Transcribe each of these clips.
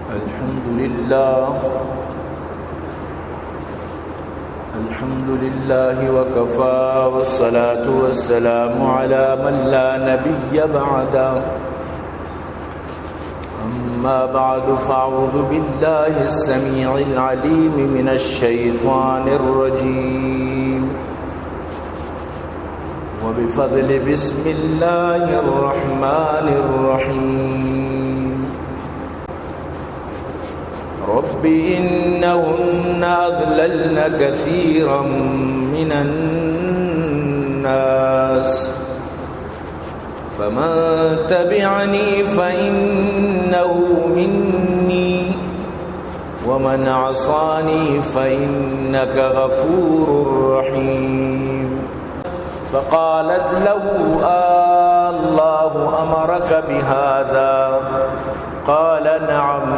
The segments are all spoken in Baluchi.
الحمد لله. الحمد لله وكفى، والصلاة والسلام على من لا نبي بعده. أما بعد، فأعوذ بالله السميع العليم من الشيطان الرجيم. وبفضل بسم الله الرحمن الرحيم. رب إنهن أضللن كثيرا من الناس فمن تبعني فإنه مني ومن عصاني فإنك غفور رحيم. فقالت له: آه، الله أمرك بهذا؟ قال: نعم.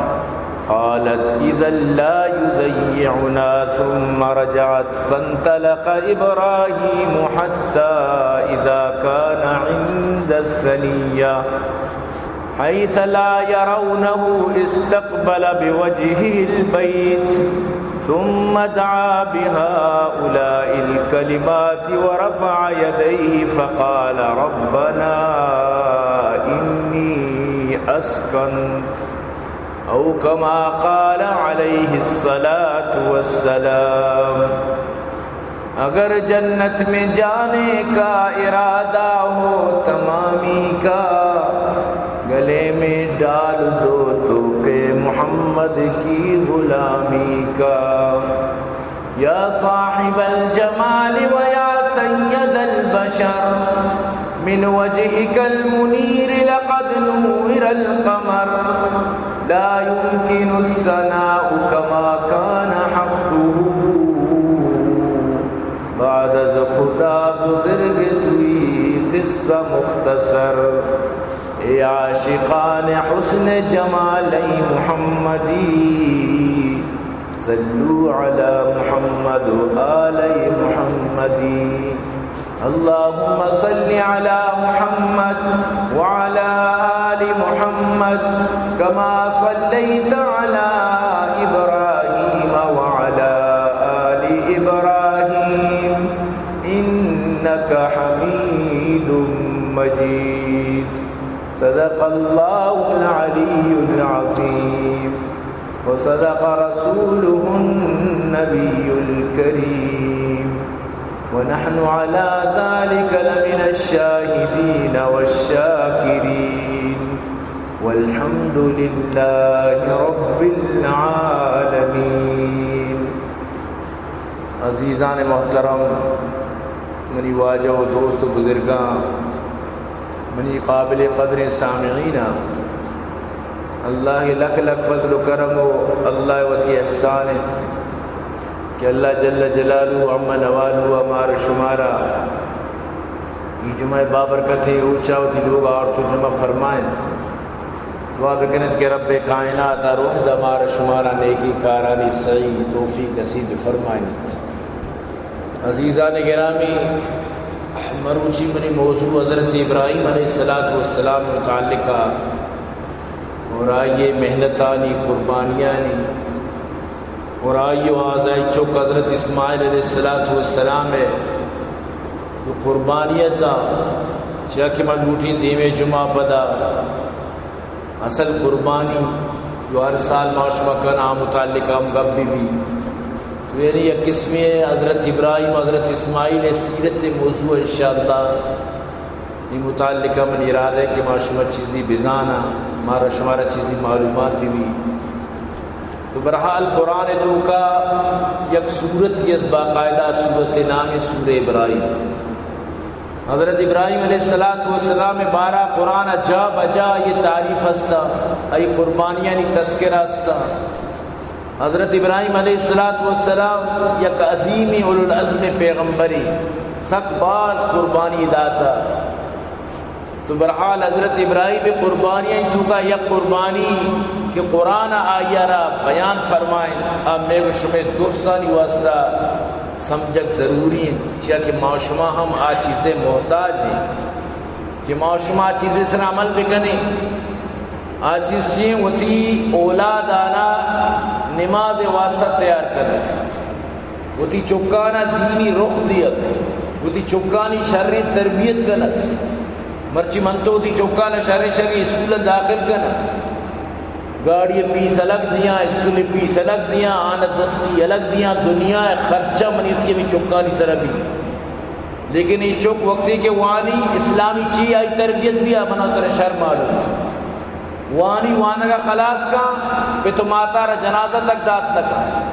قالت: إذا لا يضيعنا. ثم رجعت فانطلق إبراهيم حتى إذا كان عند الثنية حيث لا يرونه استقبل بوجهه البيت، ثم دعا بهؤلاء الكلمات ورفع يديه فقال: ربنا إني أسكنت، أو كما قال عليه الصلاة والسلام. اگر جنت میں جانے کا ارادہ ہو تمامی کا، گلے میں ڈال دو طوق محمد کی غلامی کا. يا صاحب الجمال ويا سيد البشر، من وجهك المنير لقد نور القمر، لا يمكن الثناء كما كان حقه. بعد از خدا بزرگ توئی قصہ مختصر، اے عاشقان حسن جمال محمدی، صلوا على محمد وآل محمد. اللهم صل على محمد وعلى آل محمد كما صليت على إبراهيم وعلى آل إبراهيم إنك حميد مجيد. صدق الله العلي العظيم. وصدق رسوله النبي الكريم، ونحن على ذلك لمن الشاهدين والشاكرين، والحمد لله رب العالمين. عزیزان محترم، منی واجہ و دوست و بزرگاں، منی قابل قدریں سامعیناں، اللہ لک لک فضل و کرم و اللہ وتی احسان انت کہ اللہ جل جلالہ و عم نوالہ ہمارا شمارا ای جمعہ بابرکتیں روچا وتی لوگا آورت و جمع فرمائنت. دعا بکنت کہ رب کائنات ہر وحد ہمارا شمارا نیکی کارانی سعی توفیق نصیب فرمائنت. عزیزان گرامی، مروچی منی موضوع حضرت ابراہیم علیہ الصلوۃ والسلام متعلقہ اور آئی محنتانی، قربانیانی اور آئی و آزائی چک حضرت اسماعیل علیہ الصلوۃ والسلام ہے جو قربانیتا، چیا کہ من لوٹی دیمے جمعہ پدا اصل قربانی جو ہر سال ما شما کن آ متعلق ہم گپ بہ بی. تو یعنی یک قسمے حضرت ابراہیم، حضرت اسماعیل سیرت موضوع انشاءاللہ. ای متعلق من ارادہ ہے کہ ما شما چیزی بزانا، مارا شمارا چیزی معلومات بہ بی. تو بہرحال قرآن توکا یک سورت از باقاعدہ سورت نام سورہ ابراہیم. حضرت ابراہیم علیہ الصلوۃ والسلام بارہ قرآن جا بجا یہ تعریف ہستا، ای قربانیانی تذکرہ ہستا. حضرت ابراہیم علیہ الصلوۃ والسلام یک عظیم اولو العزم پیغمبری، سک باز قربانی داتا. تو بہرحال حضرت ابراہیم قربانی توکا یک قربانی کہ قرآن آئی را بیان فرمائیں، آ میگ شمے درسانی واسطہ سمجھگ ضروری ہیں، چیا کہ ما شما ہم آ چیزیں محتاج ہیں کہ ما شما آ چیزیں سر عمل بکنیں. آ چیز چی وتی اولادانا نماز واسطہ تیار کنگ، وتی چکانا دینی رخ دیگ، وتی چکانی شریں تربیت کنگ۔ مرچی من تو وتی چکانا شریں شریں اسکول داخل کنگ، گاڑی فیس الگ دیاں، اسکول فیس الگ دیاں، آن دستی الگ دیاں، دنیا خرچہ منی وتی ہمیں چکانی سر بھی۔ لیکن یہ چک وقتی کہ وانی اسلامی چی آئی تربیت بھی آ، منا ترا شرم آلو۔ وانی وانگا خلاص کن، پہ تو ماتارا جنازہ تک دات نہ کن۔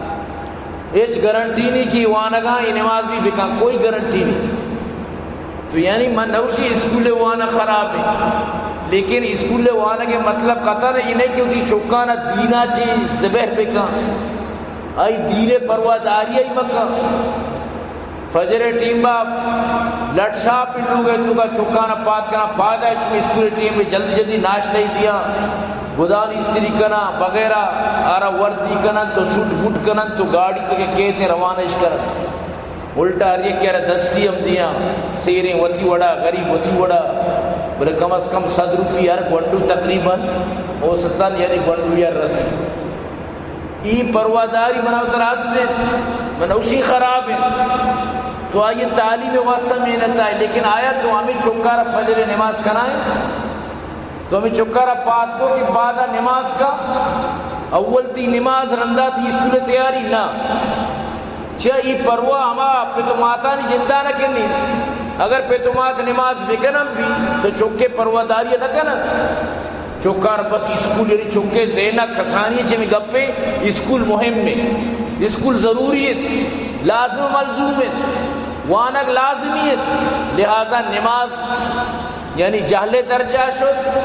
ہچ گارنٹی نہیں کہ وانگا یہ نماز بھی بکن، کوئی گارنٹی نہیں۔ تو یعنی من نوشی اسکول وانگ خراب ہے، لیکن اسکول وانگ کے مطلب قطع نہیں کہ وتی چکانا دینا چی ذبح بکن، آئی دین پرواداری آئی مکن۔ فجر ٹیم با لٹ شاپ لوگ ہے تو کا چکانا پات کنا پادا شمی اسکول ٹیم میں جلدی جلدی ناشتہ ہی دیا، گدان استری کنا وغیرہ، آرا وردی کنن تو سوٹ بوٹ کنن تو گاڑی تک کہتے روانش کرن۔ الٹا ہر یک کرا دستی ہم دیاں، سیریں وتی وڑا، غریب وتی وڑا، بلے کم از کم صد روپی ہر گونڈو تقریباً اوسطاً یعنی گونڈو یا رسی۔ ای پرواداری بنا تر است، من اوشی خراب ہے۔ تو آئی تعلیم واسطہ محنت آئے، لیکن آیا تو ہمیں چکارا فجر نماز کنائیں؟ تو ہمیں چکارا پات کو کہ بعد نماز کا اول تی نماز رندا تی اسکول تیاری نہ۔ چہ ای پرواہ ہما پت و ماتانی جندان کہ نیست۔ اگر پت و مات نماز بکنن بھی تو چکے پرواداری نہ کنن۔ چکار بس اسکول یعنی چکے ذہن کسانی چمی گپے اسکول مہم ہے، اسکول ضروری ہے، لازم ملزوم ہے، وانگ لازمی ہے، لہذا نماز یعنی جہل درجہ شد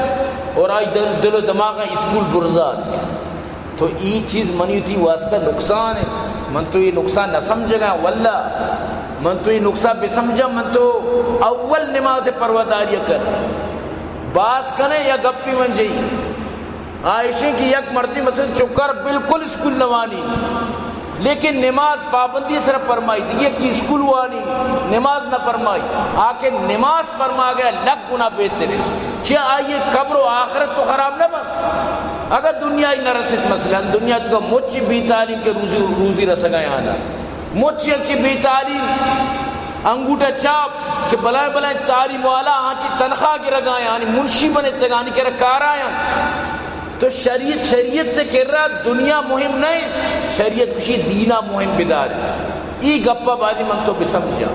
اور آئی دل، دل و دماغ اسکول برزاد۔ تو ای چیز منی تی واسطہ نقصان ہے، من تو یہ نقصان نہ سمجھگا، واللہ من تو یہ نقصان بسمجھا، من تو اول نماز پرواداری کر۔ باز کنے یا گپی من جئی۔ آئشیں کہ یک مردی مثلاً چکر بالکل اسکول نوانی، لیکن نماز پابندی سر فرمائی، دیگه کہ اسکول وانی نماز نہ فرمائی، آ کہ نماز فرما گیا لکھ گنا بہتر ہے۔ چہ آئیے قبر و آخرت تو خراب نہ بنت۔ اگر دنیا ہی نہ رسیت، مثلاً دنیا تو مچ بی تعلیم کے روزی، روزی رسگا آنا، مچ اچھی بی تعلیم انگوٹا چاپ کہ بلائیں بلائیں تعلیم والا آنچی تنخواہ گرگا آنی منشی بنے تگانی کرا کارا آن۔ تو شریعت، شریعت سے کرا دنیا مہم نہیں، شریعت کشی دینا مہم بدار۔ ای گپا بازی من تو بسمجھا۔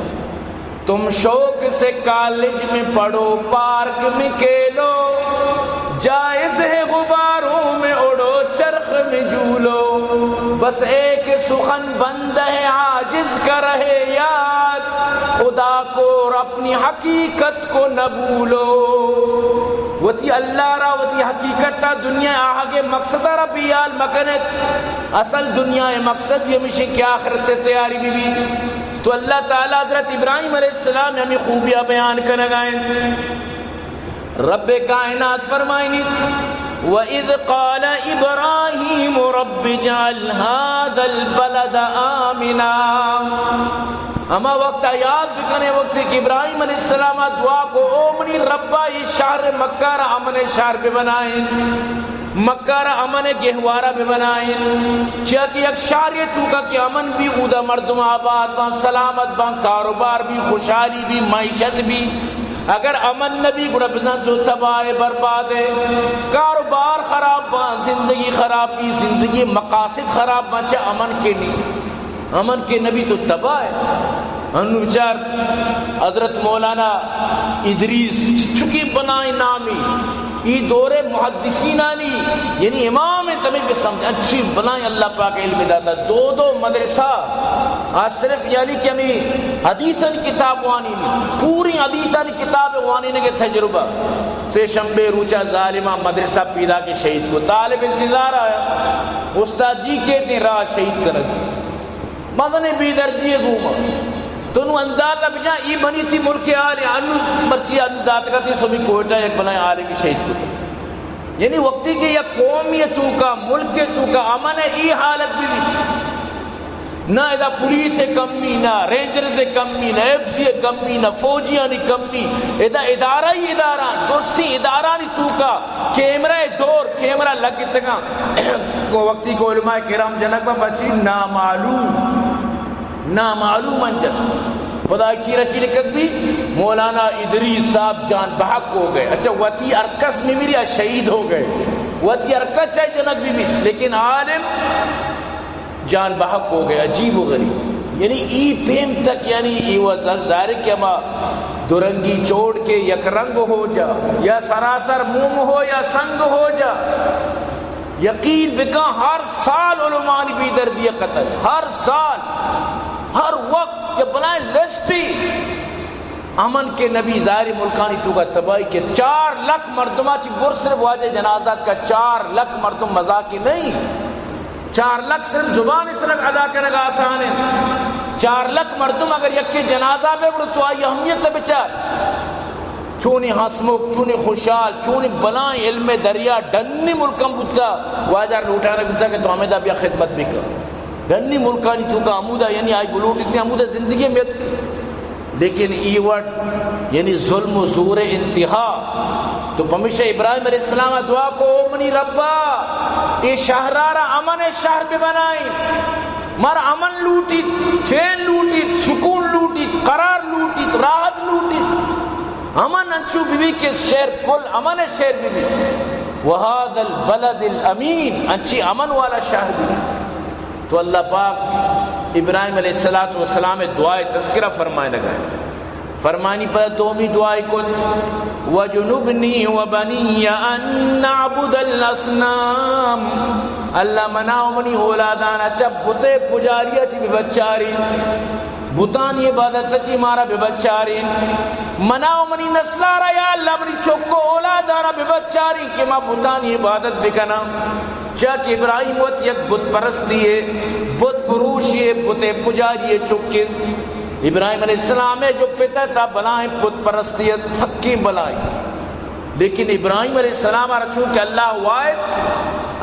تم شوق سے کالج میں پڑھو، پارک میں کھیلو، جائز ہے غباروں میں اڑو، چرخ میں جھولو، بس ایک سخن بند ہے عاجز کا رہے یاد، خدا کو اور اپنی حقیقت کو نہ بھولو۔ وتی اللہ را، وتی حقیقت را، دنیا آہگے مقصد را بیال مکنت۔ اصل دنیا مقصد یہ مشی کہ آخرت تیاری بھی بھی۔ تو اللہ تعالی حضرت ابراہیم علیہ السلام ہمیں خوبیاں بیان کرگائیں۔ رب کائنات فرمائنیت، وَإِذْ قَالَ إِبْرَاهِيمُ رَبِّ اجْعَلْ هَذَا الْبَلَدَ آمِنًا۔ ہما وقت یاد بکنے، وقت کہ ابراہیم علیہ السلام دعا کو، او منی ربا، یہ شہر مکہ را امن شہر بہ بنائیں، مکہ را امن گہوارہ بہ بنائیں، چیا کہ یک شہر یہ تو کا کہ امن بھی، اودا مردم آباد باں، سلامت باں، کاروبار بھی، خوشحالی بھی، معیشت بھی۔ اگر امن نبی گڑا بزن تو تباہ برباد ہے۔ کاروبار خراب باں، زندگی خراب بھی، زندگی مقاصد خراب باں، چہ امن کے نہیں، امن کے نبی تو تباہ ہے۔ انو بچار حضرت مولانا ادریس چکی بنائیں نامی، ای دور محدثینانی، یعنی امام تمہیں بسمجھ، اچھی بنائیں، اللہ پاک علم داتا، دو دو مدرسہ، آ صرف یعنی کہ ہمیں حدیثانی کتاب وانی نہیں، پوری حدیثانی کتاب وانی نے کے تجربہ۔ سے شنبے روچا ظالمہ مدرسہ پیدا کے شہید کو، طالب انتظار آیا، استاد جی کہتے ہیں راہ شہید کرگ۔ مزنیں بے دردی گوما۔ تو نو اندازہ بجا، ای بنی تی ملک حال ہے، انو مرچی انو داتگا تی سبی کوئٹہ یک بنائیں عالمی شہید کو۔ یعنی وقتی کہ یک قومی تو کا، ملک تو کا امن ہے، ای حالت بھی بھی۔ نہ ادا پولیس ءِ کمی، نہ رینجرز ءِ کمی، نہ ایف سی ءِ کمی، نہ فوجیانی کمی۔ ادا ادارہ ہی ادارہ، درسیں ادارہانی توکا کیمرہ دور، کیمرہ لگتگاں۔ وقتی کہ علماء کرام جنگ بہ بچی نامعلوم، نامعلوم انجت۔ پدا چیرا چی لکھگ بی، مولانا ادریس صاحب جان بحق ہو گئے۔ اچھا، وتی ارکس میں میری شہید ہو گئے، وتی ارکس چاہے جنگ بی بی، لیکن عالم جان بحق ہو گئے، عجیب و غریب۔ یعنی ای پیم تک، یعنی ای و ظاہر کہ ہما دو رنگی چوڑ کے یک رنگ ہو جا، یا سراسر موم ہو یا سنگ ہو جا۔ یقین بکن، ہر سال علمانی بے دردی قتل، ہر سال، ہر وقت یہ بلائیں لسٹی۔ امن کے نبی ظاہری ملکانی توکا تباہی کے، چار لکھ مردمہ چی بر صرف واجہ جنازات کا، چار لکھ مردم مزاقی نہیں۔ چار لکھ صرف زبان سرک ادا کنگ آسان ہے۔ چار لکھ مردم اگر یکی جنازہ بے گڑو تو آئی اہمیت بچار۔ چونی ہسمک، چونی خوشحال، چونی بلائیں علم دریا ڈنی ملکم بوتا، واجہ لوٹانا بوتا کہ تو ہمیں دا بیا خدمت بکن۔ ڈنی ملکانی توکا ہمودا، یعنی آئی بلوٹی تے ہمودا زندگی میت۔ لیکن ای وڑ، یعنی ظلم و زور انتہا۔ تو پمیشہ ابراہیم علیہ السلام دعا کو، او منی ربا، اے شہرارا امن شہر بہ بنائیں۔ مارا امن لوٹیت، چین لوٹیت، سکون لوٹیت، قرار لوٹیت، راحت لوٹیت۔ امن انچو بہ بی کہ شہر کل امن شہر بہ بی۔ وهذا البلد الامین، انچی امن والا شہر بہ بی۔ تو اللہ پاک ابراہیم علیہ الصلوۃ والسلام دعائے تذکرہ فرمائے لگائے۔ فرمانی پر دومی دعائے کت، وجنبنی وبنی ان نعبد الاصنام۔ اللہ منا و منی اولادانا چہ بتے پجاریا چی بہ بچاری، بتانی عبادت چی مارا بہ بچاری۔ منا و منی نسلارا یا اللہ منی چک و اولادارا بہ بچاری کہ ما بتانی عبادت بکنا۔ چیا کہ ابراہیم وت یک بت پرستی ہے، بت فروشی ہے، بت پجاری ہے چک انت۔ ابراہیم علیہ السلام ہے جو پتا تا بلائیں بت پرستی ہے، سکیں بلائیں۔ لیکن ابراہیم علیہ السلام آرا چون کہ اللہ وایت،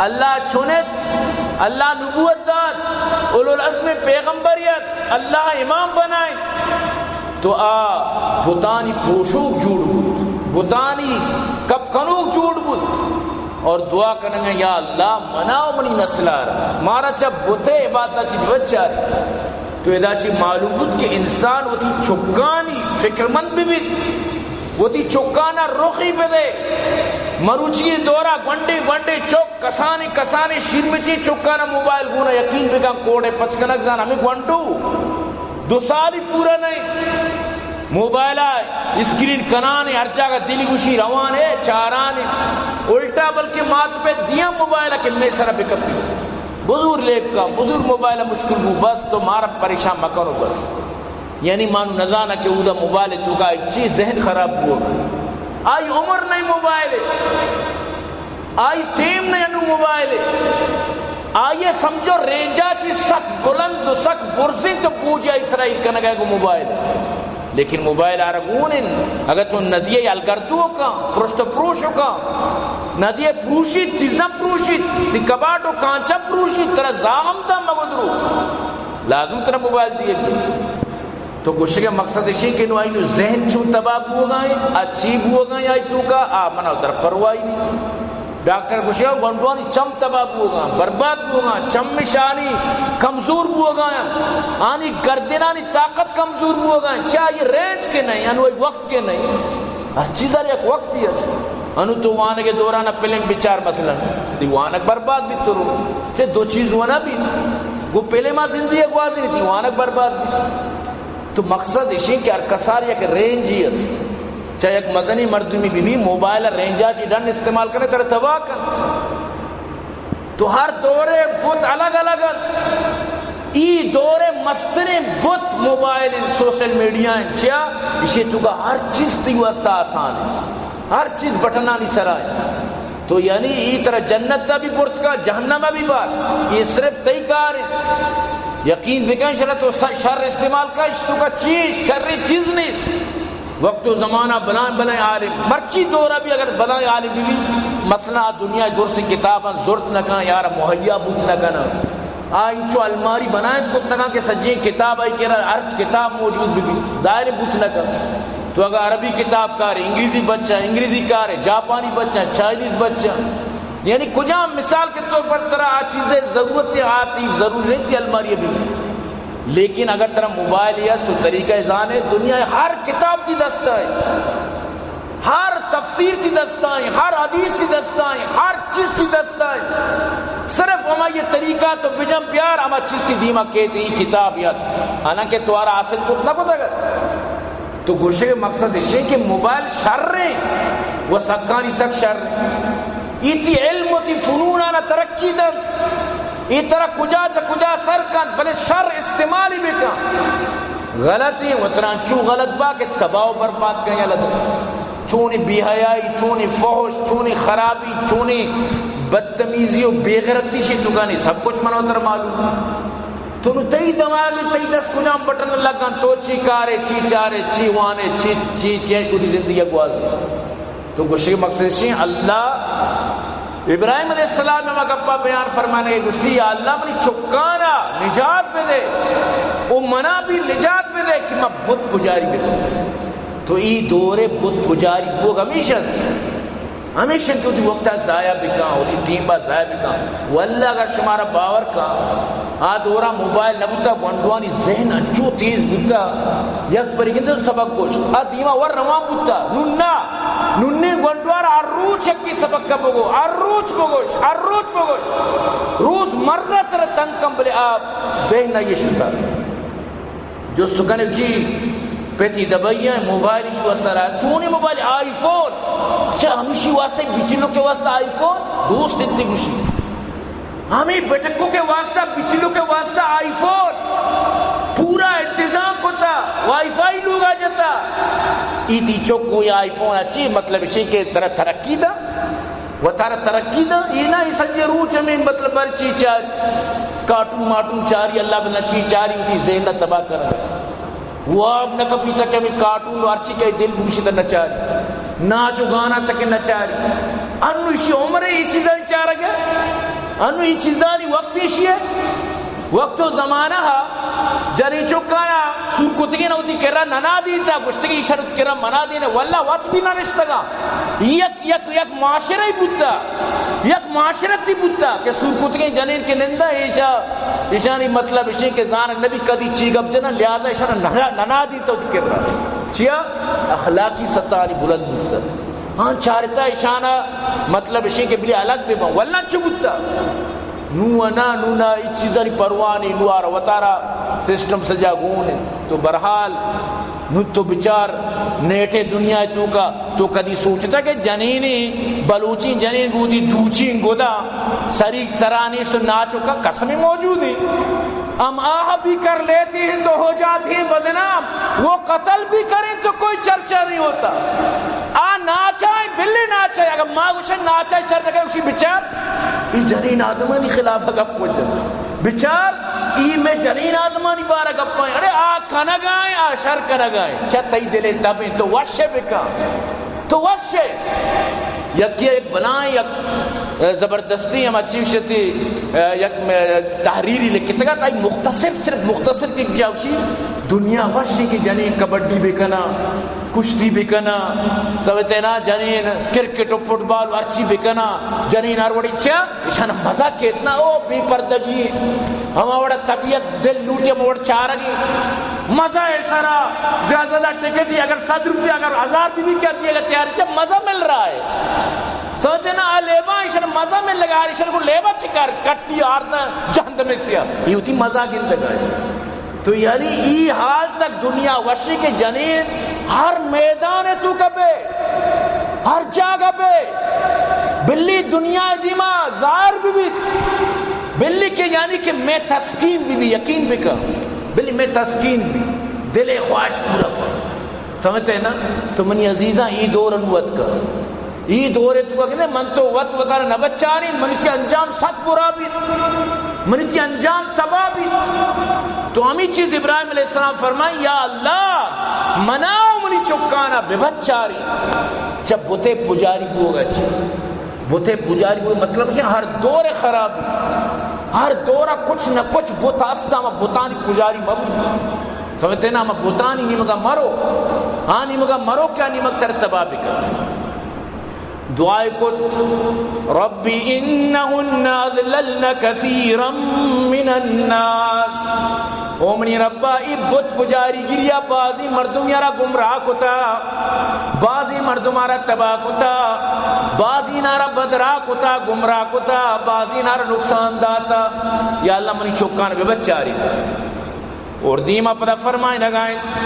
اللہ چنت، اللہ نبوت دات، اولو العزم پیغمبر یت، اللہ امام بنائت، تو آ بتانی پروشوک جوڑ بوت، بتانی کپ کنوک جوڑ بوت اور دعا کنگا، یا اللہ منا و منی نسلار مارا چہ بتے عبادت چی بچار۔ تو ادا چی معلوم بوت کہ انسان وتی چکانی فکرمند بہ بیت، وتی چکانا رخی بدے۔ مروچی دورا گونڈے گونڈے چک، کسانیں کسانیں شیرمچیں چکانا موبائل گونا، یقین بکن کوڑے پچ کنگ زان ہمیں گونڈو دو سالی پورا نہیں۔ موبائل اسکرین کنانے، ہر جاگہ دل گوشی روانے، چارانے، الٹا بلکہ مات پہ دیا موبائل کہ میں سر بکپی۔ بزور لیب کا، بزور موبائل مشکل بو، بس تو مارا پریشان مکنو بس۔ یعنی مانو نزانہ کہ اودا موبائل توکا چی ذہن خراب بوگا۔ آئی عمر نہیں موبائل ہے، آئی ٹیم نہیں انو موبائل ہے۔ آئی سمجھو رینجا چی سک بلند و سک برزیں تو پوجا اسرائیل کنگا گو موبائل۔ لیکن موبائل آرا گون انت، اگر تو ندیے الگردو کا، پرشت پروش کا، ندیے پروشی، چیزاں پروشی، تی کباٹ و کانچا پروشی، ترا زاہم دا مگدرو۔ لازم ترا موبائل دیے گی۔ تو گوشگ ء مقصد اشی کہ نو آئی نو ذہن چون تباہ بوگا ہیں، آ چی بوگا ہیں آئی توکا، آ منا در پرواہی نہیں۔ ڈاکٹر گوشگ ء گونڈوانی چم تباہ بوگا، برباد بوگا، چم شانی کمزور بوگا ہیں، آنی گردنانی طاقت کمزور بوگا ہیں۔ چا یہ رینج کے نہیں، انو آئی وقت کے نہیں۔ ہر چیز ہر یک وقتی است۔ انو تو وانگ دوران فلم بچار مثلاً، تی وانگ برباد بیت تو رو۔ چہ دو چیز ونا بیت۔ گو فلم آ زندگی گوازی تی وانگ برباد بیت۔ تو مقصد اشی کہ ہر کسار یک رینجی است۔ چاہے یک مزنی مردمی بی بی، موبائل رینجا چی ڈن استعمال کرے ترے تباہ کن۔ تو ہر دورے بت الگ الگ انت۔ ای دورے مستریں بت موبائل انت، سوشل میڈیا انت۔ چیا؟ اشی توکا ہر چیز تی واسطہ آسان انت۔ ہر چیز بٹنانی سرا انت۔ تو یعنی ای ترا جنت تا بھی برت کا، جہنم بھی بار۔ یہ صرف تئی کار انت۔ یقین بکن شرط تو س-، شر استعمال کا، اشی توکا چیز، شر چیز نیست۔ وقت و زمانہ بلائیں بلائیں عالم، مرچی دورا بھی اگر بلائیں عالم بھی، بھی مثلاً دنیا درس کتاباں زرت نہ کن، یار مہیا بوت نہ کن۔ آ انچو الماری بنائینت کتگاں کہ سجیں کتاب آئی کرا، ہرچ کتاب موجود بہ بی، ظاہر بوت نہ کن۔ تو اگاں عربی کتاب کارے، انگریزی بچا، انگریزی کارے، جاپانی بچا، چائنیز بچا، یعنی کجام مثال کے طور پر ترا آ چیزے ضرورت ہے، آ تی ضروری نہیں تی الماری بہ بی۔ لیکن اگر ترا موبائل یا سو طریقہ زانے، دنیا ہر کتاب تی دستا ہے۔ ہر تفسیر تی دستائیں، ہر حدیث تی دستائیں، ہر چیز تی دستائیں۔ صرف ہما یہ طریقہ تو بجن بیار، ہما چیز تی دیما کیت، ای کتاب یاد۔ حالانکہ توارا حاصل کت نہ کتگ۔ تو گوشے مقصد اشے کہ موبائل شر ہیں، و سکانی سک شر ہیں۔ ای تی علم و تی فنونانا ترقی دن۔ ای ترا کجا چہ کجا سر کنت، بلے شر استعمال ہی بکن۔ غلط ہیں، وتران چو غلط با کہ تباہ و برباد کن یلہ دے۔ چونی بے حیائی، چونی فحش، چونی خرابی، چونی بدتمیزی و بے غیرتی شی تو گانی سب کچھ من وتر معلوم۔ تو نو تئی دماغ، تئی دست کجام بٹن لگن، تو چی کارے، چی چارے، چی وانے، چی، چی، چی، پوری زندگی گوازے۔ تو گوشگ مقصد شی اللہ ابراہیم علیہ السلام ہما گپا بیان فرمانے، گوشتی، یا اللہ منی چکانا نجات بدے، او منا بھی نجات بدے کہ من بت پجاری بکن۔ تو ای دور بت پجاری بوگ ہمیش انت، ہمیش انت، وتی وقتا ضائع بکن، وتی ٹیما ضائع بکن۔ واللہ اگر شمارا باور کن، آ دورا موبائل نہ بوتا، گونڈوانی ذہن انچو تیز بوتا، یک بری گندے سبق گوشت، آ دیما ور روان بوتا۔ نون نا، نونی گونڈوان ہر روچ یکی سبق بگو، ہر روچ بگوش، ہر روچ بگوش۔ روز مرہ ترا تنگ کن، بلے آ ذہن نہ یہ شتا۔ جست کنے جی، پتی دبئی ہیں، موبائل ایشی واسطہ رہا، چونی موبائل؟ آئی فون۔ اچھا، ہمیشی واسطہ، بچلو کے واسطہ آئی فون؟ دوست انتی گوشی۔ ہمیں بٹکو کے واسطہ، بچلو کے واسطہ آئی فون۔ پورا انتظام کتا، وائی فائی لوگا جتا۔ ای تی چکو یا آئی فون اچھی، مطلب اسی کہ ترا ترقی دا، و ترا ترقی دا، ای نا ای سجے روچ ہمیں مطلب ہر چی چاری، کارٹون مارٹون چاری، اللہ بنا چی چاری، تی ذہن تباہ کر۔ واب نہ کپیتا کہ ہمیں کارٹون و ہرچی کہ دل بوشتا نہ چاری، ناچ و گانا تک نہ چاری۔ انو اشی عمر ای چیزانی چارگ ہے، انو ای چیزانی وقت اشی ہے۔ وقت و زمانہ ہا جنی چکانا سور کتگین وتی کرا ننا دیتا، گشتگی شرط کرا منا دینے، واللہ وقت بھی نہ رشتگا۔ یک، یک، یک معاشرہ ہی بوتا، یک معاشرتی بوتا کہ سور کتگیں جنین کے نندا ایشا، ایشانی مطلب اشی کہ زانگ نبی کدی چی گپ جنا، لہذا ایشانا ننا، ننا دیتا وتی کرا۔ چیا؟ اخلاقی سطح آنی بلند بوتا۔ ہاں چارتا ایشانا مطلب اشی کہ بلی الگ بے بان، واللہ چو بوتا۔ نو نا، نو نا، ای چیزانی پرواہ نہیں، نو آرا وتارا سسٹم سجا گون ہے۔ تو برحال، نو تو بچار نیٹے دنیا توکا، تو کدی سوچتا کہ جنینی بلوچی جنین گودی دوچین گدا سریک سرانی سو ناچو کا قسم موجود ہے۔ ہم آہ بھی کر لیتی ہیں تو ہو جاتی ہیں بدنام، وہ قتل بھی کریں تو کوئی چرچا نہیں ہوتا۔ آ ناچائیں، بلے ناچائیں، اگر ما گوشن ناچائیں شر نہ کریں، اسی بچار، ای جنین آدمانی خلاف گپ کو جن۔ بچار، ای میں جنین آدمانی بارہ گپائیں۔ ارے آ کنگائیں، آ شر کنگائیں۔ چہ تئی دلے تبیں، تو وشے بکا۔ تو وشے۔ یکی یک بلائیں، یک، اے، زبردستی ہم اچی شتی، اے، یک، اے، تحریری لکھتگا، تائی مختصر، صرف مختصر کی جاوشی، دنیا وشی کی جنین کبڈی بکنا، کشتی بکنا، سمجھتے نا، جنین کرکٹ و فٹبال و ہرچی بکنا، جنین ہر وڑی چیا، اشان مزہ کیتنا، او بے پردگی، ہما وڑا طبیعت دل لوٹی، ہما وڑا چارگی، مزہ ہے سرا، زیادہ زیادہ ٹکٹ ہی، اگر صد روپیہ، اگر ہزار بھی، بھی کیا دیے گا تیاری، جب مزہ مل رہا ہے۔ سمجھتے نا، آ لیبا، اشان مزہ مل لگا، اشان کو لیبا چکار، کٹی آرتا، جہندم سیا، یہ ہوتی مزہ گندگا ہے۔ تو یعنی ای حال تک دنیا وشی کہ جنین ہر میدان توکا بے، ہر جاگہ بے، بلی دنیا دیما ظاہر بھی بیت، بلی کہ یعنی کہ میں تسکین بھی، بھی یقین بکا، بلی میں تسکین بھی، دل خواہش پورا کن۔ سمجھتے ہیں نا؟ تو منی عزیزاں، ای دور انوت کا۔ ای دورے تو کہ من تو وت وتارا نہ بچارین، منی تی انجام سک برا بیت، منی تی انجام تباہ بیت۔ تو ہمی چیز ابراہیم علیہ السلام فرمائیں، یا اللہ، منا و منی چکانا ببچاری، چہ بتے پجاری بوگا چی۔ بتے پجاری بوگ مطلب کہ ہر دور خرابی۔ ہر دورا کچھ نہ کچھ بت ہست، ہما بتانی پجاری مبو۔ سمجھتے نا، ہما بتانی نیمگا مرو، آ نیمگا مرو کہ آ نیمگ تر تباہ بکنت۔ دعائے کت، رب انہن اضللن کثیرا من الناس، او منی ربا، اے بت پجاری گریا بازی مردم یارا گمراہ کتا، بازی مردم آرا تباہ کتا، بازی نارا بدرا کتا، گمراہ کتا، بازی نارا نقصان داتا۔ یا اللہ، منی چکان بہ بچاری۔ اور دیما پدا فرمائنگا انت،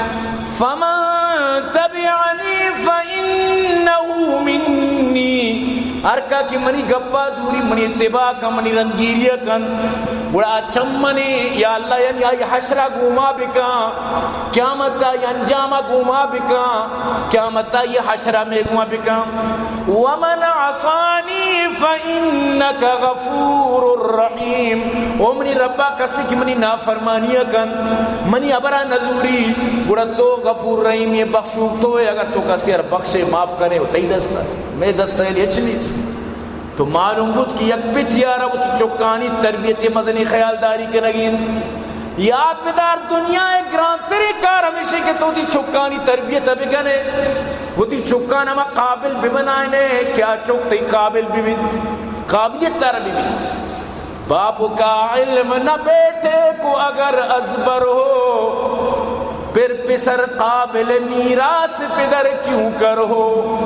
فمن تبعنی فانہ منی، ہر کا کہ منی گپا زوری، منی اتباع کن، منی رندگیری کن، گڑا چم منی، یا اللہ، یعنی آئی حشرا گوما بکن، قیامت آئی انجاما گوما بکن، قیامت آئی حشرا میں گوما بکن۔ ومن عصانی فانک غفور رحیم، او منی ربا، کسی کہ منی نافرمانی کنت، منی ہبرا نزوری، گڑا تو غفور رحیم، یہ بخشوک تو ہے، اگر تو کسی ار بخشے، معاف کرے، وہ تئی دست ہے، میں دست ہے، ہچ نیست۔ تو معلوم بود کہ یک پت یارا وتی چکانی تربیت مزنی خیالداری کنگی انت۔ یاد بدار، دنیا ء گرانتریں کار ہمیش انت کہ تو وتی چکانی تربیت ء بکن ئے، وتی چکان ہما قابل ببنائین ئے کہ آ چک تئی قابل ببیت، قابلیت تر ببیت۔ باپ کا علم نہ بیٹے کو اگر ازبر ہو، پھر پسر قابل میراث پدر کیوں کر ہو۔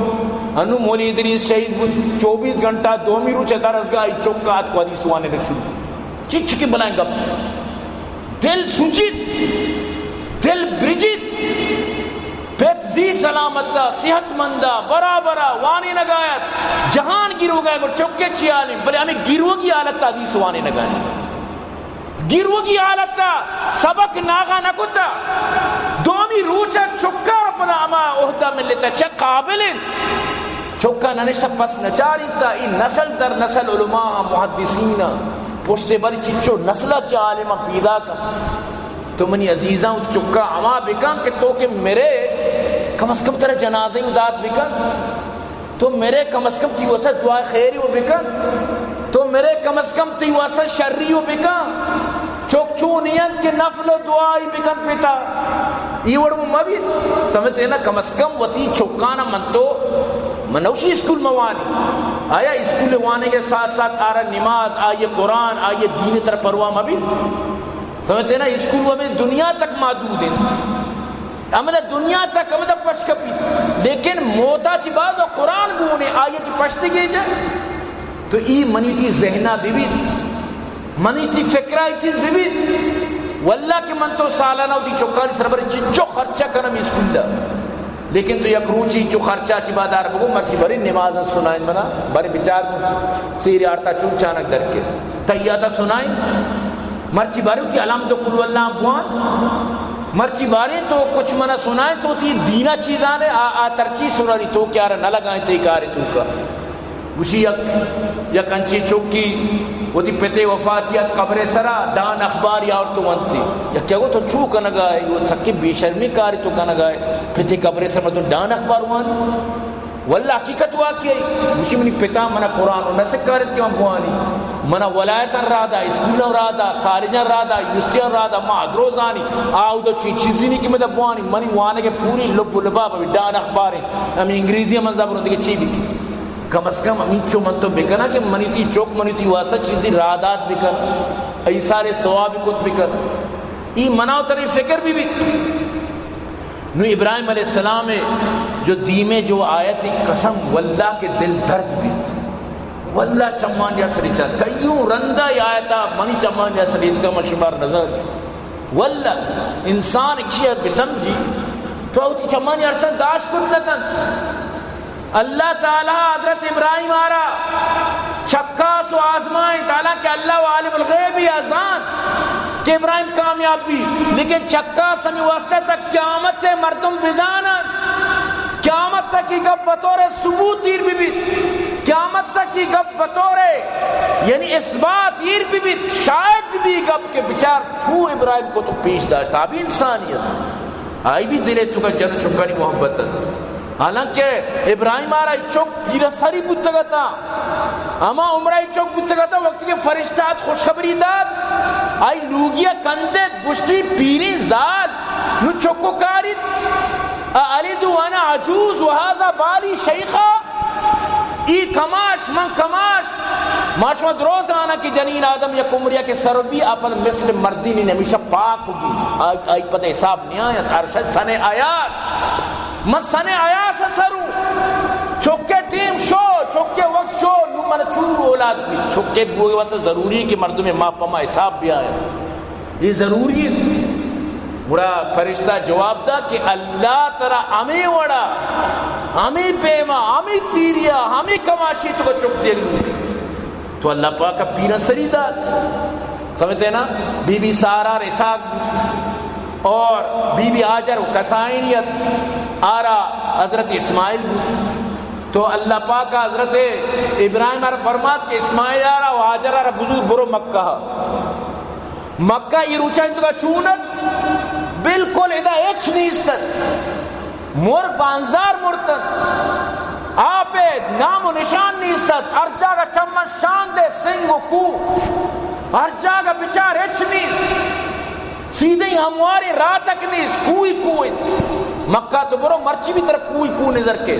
انو مولوی ادریس شہید بود، چوبیس گھنٹہ دومی روچ درسگاہ ء چک آتک و حدیث وانینگ شروع۔ چچکے بلائیں گپ۔ دل سوچیت، دل برجیت۔ پت زی سلامت ء، صحت مند ء، برابر ء وانینگ ء ات۔ جہان گیروگ ء گڑ چکے چی حال انت، بلے ہمے گیروگی حالت ء حدیث وانینگ ء انت۔ گیروگی حالت ء سبق ناغا نہ کتا۔ دومی روچ ء چکا پدا ہما عہدہ ملتا چہ قابل انت۔ چکا ننشتہ پس نچاریتا، ای نسل در نسل علماء محدثین پشت بر چچو نسل چہ عالم پیدا کن۔ تو منی عزیزاں، چکا ہما بکن کہ تو کہ مرے، کم از کم ترا جنازہ و داد بکن۔ تو مرے، کم از کم تی واسطہ دعا خیری و بکن۔ تو مرے، کم از کم تی واسطہ شری و بکن۔ چک چو نیت کہ نفل و دعائی بکن پتا۔ ای وڑ مبیت۔ سمجھتے نا، کم از کم وتی چکانا من تو، من نوشی اسکول موانی۔ آیا اسکول وانے کے ساتھ ساتھ آرا نماز، آئیے قرآن، آئیے دین تر پرواہ مبیت۔ سمجھتے نا، اسکول و ہمیں دنیا تک محدود انت۔ ہمدا دنیا تک ہمدا پش کپیت، لیکن موتا چی بعد و قرآن گونے آئی چی پشت گیجا۔ تو ای منی تی ذہنا ببیت، منی تی فکرا ای چیز ببیت۔ واللہ کہ من تو سالانہ وتی چکانی سربر چنچو خرچہ کنم اسکول دا۔ لیکن تو یک روچی چو خرچہ چی بادار بگو، مرچی بری نماز سنائیں منا، بری بچار سیر آرتا چون چانک در کے۔ تیاتا سنائیں۔ مرچی باری وتی الحمد و قل اللہ بوان۔ مرچی باری تو کچھ منا سنائیں، تو تی دینا چیزانے، آ، آ ترچی سنانی تو کیا را نہ لگائیں تی کارے تو کا۔ گوشی یک، یک انچیں چکی وتی پتے وفاتی ات قبرے سرا ڈان اخبار یا اور تو ونتی۔ یک کیا گو تو چو کنگا ہے، وہ سکی بے شرمی کاری تو کنگا ہے۔ پتے قبرے سر مردم ڈان اخبار وان۔ واللہ حقیقت واقعی۔ گوشی منی پتا منا قرآن و نہ سکارت کہ من بوانی۔ منا ولایتاں راہ دا، اسکولاں راہ دا، کالجاں راہ دا، یونیورسٹیاں راہ دا، ما ادروزانی۔ آودا چی چیزی نہیں کہ مدا بوانی۔ منی وانگے پوری لب و لباب ابھی ڈان اخباریں۔ ہمیں انگریزی من زبروں دیگه چی بھی۔ کم از کم ہمینچو من تو بکناں کہ منی تی چک منی تی واسطہ چیزی راہ دات بکن، ایثار ثواب کت بکن۔ ای منا و ترا فکر ببیت۔ نو ابراہیم علیہ السلام جو دیمے جو آیت، قسم واللہ کہ دل درد بیت۔ واللہ چمانی اثر چا کئیوں رندا ای آیتا منی چمانی اثر اتکا من شمار نظر۔ واللہ انسان ایک چیز بسمجھی تو وتی چمانی ارسن داشت کت نہ کنت۔ اللہ تعالی حضرت ابراہیم آرا چکاس و آزمائیں، حالانکہ اللہ و عالم الغیب یا زانت کہ ابراہیم کامیاب بی، لیکن چکاس ہمیں واسطہ تک قیامت مردم بزانت، قیامت تک یہ گپ بطور ثبوت ایر ببیت، قیامت تک یہ گپ بطور یعنی اثبات ایر ببیت، شاید بی گپ کہ بچار چو ابراہیم کو تو پیش داشت، آ بھی انسانیت۔ آئی بھی دلے تو کا جن چکانی محبت ات۔ حالانکہ ابراہیم آرا چک پیر سری بوتگتا، اما عمرہ چک بوتگتا، وقتی کہ فرشتہ ات، خوشخبری دات، آئی لوگیا کندت، گوشتی، پیریں زال، نو چکو کاریت، أألد وأنا عجوز وهذا بالي شيخا؟ ای کماش، من کماش، ما شما درو زانا کہ جنین آدم یک عمریا کہ سر بی، آ پد مثل مردینی ہمیشہ پاک بی، آئی، آئی پد حساب نیایت، عرش سن ایاس، من سن ایاس سروں، چکے ٹیم شو، چکے وقت شو، نو من چون اولاد بی، چکے بوگے واسطہ ضروری کہ مردم ما پما حساب بیایت۔ اے ضروری انت۔ گڑا فرشتہ جواب دا کہ اللہ ترا ہمے وڑا، ہمے پیما، ہمے پیریا، ہمے کماشی تو چک دیگ لوٹی۔ تو اللہ پاک پیرا سری دات۔ سمجھتے نا؟ بی بی سارا رساک اور بی بی ہاجر و کسائنیت آرا حضرت اسماعیل بود۔ تو اللہ پاک حضرت ابراہیم آرا فرمات کہ اسماعیل آرا و ہاجر آرا بزور برو مکہ۔ مکہ ای روچانی توکا چون ات؟ بالکل ادا ہچ نیست ات۔ مر بانزار مرت ات۔ آپ نام و نشان نیست ات۔ ہر جاگہ چمن شاند سنگ و کوہ۔ ہر جاگہ بچار ہچ نیست۔ سیدھیں ہمواریں راہ تک نیست۔ کوہ ہی کوہ انت۔ مکہ تو برو مرچی بھی ترا کوہ ہی کوہ نظر کے۔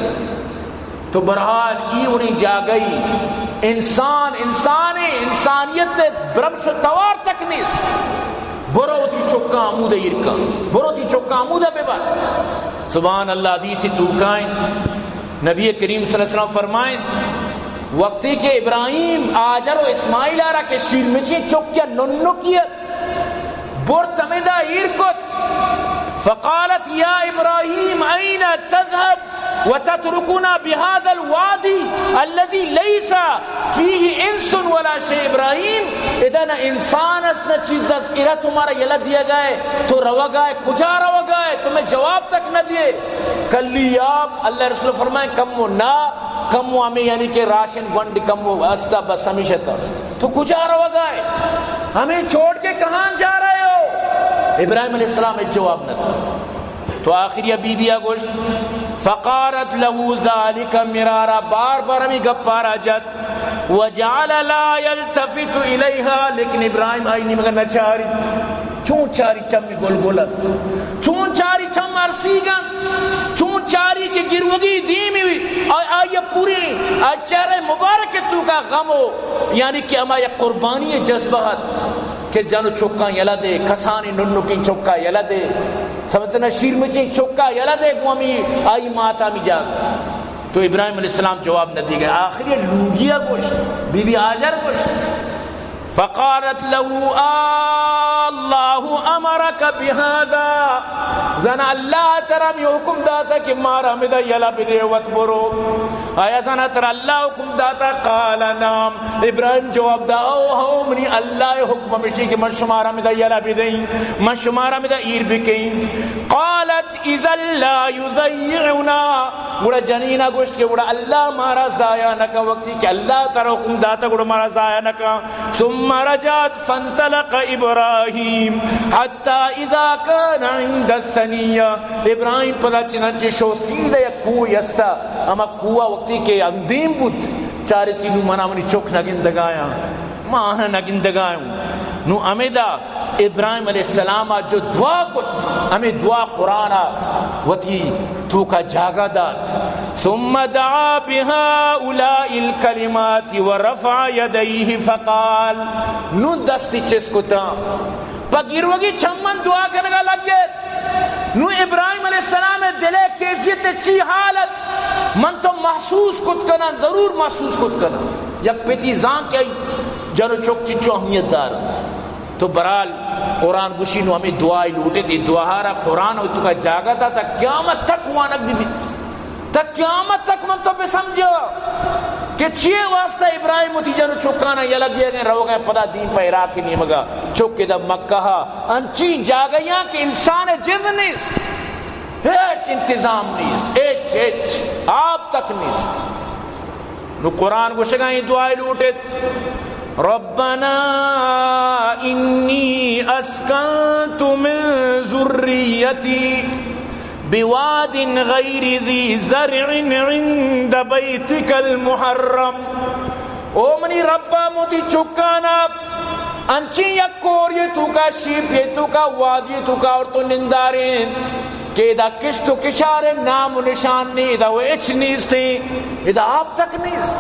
تو بہرحال ای انہیں جاگہی انسان، انسان انسانیت برمش و توار تک نیست۔ برو وتی چکاں ہمود ایر کن، برو وتی چکاں ہمود ببر۔ سبحان اللہ، حدیث توکا انت، نبی کریم صلی اللہ علیہ وسلم فرمائنت، وقتی کہ ابراہیم، ہاجر و اسماعیل آرا کہ شیرمچیں چکے ننکی ات، برت ہمیدا ایر کت۔ فقالت یا ابراہیم این تذهب وتترکنا بهذا الوادی الذی لیس فیه انس ولا شیء۔ ابراہیم، ادا نہ انسان است نہ چیز است، ارا تو مارا یلہ دیگائے، تو روگائے، کجا روگائے؟ تو مئے جواب تک نہ دیئے۔ کلی آپ، اللہ رسول فرمائے، کمو نا، کمو ہمیں یعنی کہ راشن گونڈ کمو استا، بس ہمیشہ تا۔ تو کجا روگائے؟ ہمیں چھوڑ کے کہاں جا رہے ہو؟ ابراہیم علیہ السلام ایک جواب نہ دا۔ تو آخری بی بی ء گوشت، فقالت له ذلك مرارا، بار بار ہمیں گپارا جت، وجعل لا يلتفت الیها، لیکن ابراہیم آئی نیمگا نہ چاری۔ چون چاری چم گلگل ات، چون چاری چم ارسیگ انت، چون چاری کہ گروگی دیمی ہوئی، آ-، آئی پوری، آ چہرہ مبارک توکا غم و، یعنی کہ ہما یک قربانی جذبہ ات کہ جن و چکاں یلہ دے، کسانی ننکیں چکا یلہ دے، سمجھتے نا، شیرمچیں چکا یلہ دے گوں ہمی آئی ماتا ہمی جاگہ۔ تو ابراہیم علیہ السلام جواب نہ دیگا۔ آخری لوگیا گوشت، بی بی ہاجر گوشت، فقالت له، آ، اللہ امرک بهذا، زانا اللہ ترا ہمے حکم داتا کہ مارا ہمدا یلہ بدے وت برو؟ آیا زانا ترا اللہ حکم داتا؟ قال نعم، ابراہیم جواب دا، او ہو، منی اللہ حکم ہمیشی کہ من شمارا ہمدا یلہ بدیں، من شمارا ہمدا ایر بکیں۔ قالت اذا لا يضيعنا، گڑا جنینا گوشت کہ گڑا اللہ مارا ضائع نہ کن، وقتی کہ اللہ ترا حکم داتا گڑا مارا ضائع نہ کن۔ ثم رجعت فانطلق ابراہیم حتی اذا کان عند الثنیہ، ابراہیم پدا چنانچہ شو سیدھا یک کوہ استا، ہما کوہ وقتی کہ اندیم بود، چارتی نو منا منی چک نہ گندگایاں، ما آناں نہ گندگایوں۔ نو ہمیدا ابراہیم علیہ السلام ء جو دعا کت، ہمیں دعا قرآن ء وتی توکا جاگہ دات۔ ثم دعا بهؤلاء الكلمات ورفع يديه فقال، نو دستی چست کتاں، پہ گروگی چمن دعا کنگا لگت۔ نو ابراہیم علیہ السلام ء دل ء کیفیت چی حالت، من تو محسوس کت کناں، ضرور محسوس کت کناں۔ یک پتی زان کہ آئی جن و چک چنچو اہمیت دار انت۔ تو برحال قرآن گوشی نو ہمیں دعائی لوٹت، اے دعا را قرآن و توکا جاگہ داتا، قیامت تک وانگ بی بی۔ تا قیامت تک من تو بسمجھا کہ چیئے واسطہ ابراہیم وتی جن و چکانا یلہ دیگیں، روگیں پدا دیم پہ عراق نیمگا، چک ادا مکہ، انچین جاگہیاں کہ انسان جند نیست، ہچ انتظام نیست، ہچ، ہچ، آپ تک نیست۔ نو قرآن گوشگا ایں دعائے لوٹت، ربنا انی اسکنت من ذریتی بواد غیر ذی زرع عند بیتک المحرم۔ او منی ربا، من وتی چکانا انچیں یک کورے توکا، شیپے توکا، وادی توکا آورت و نندارینت کہ ادا کشت و کشار نام و نشان نی، ادا و ہچ نیست، ادا آپ تک نیست،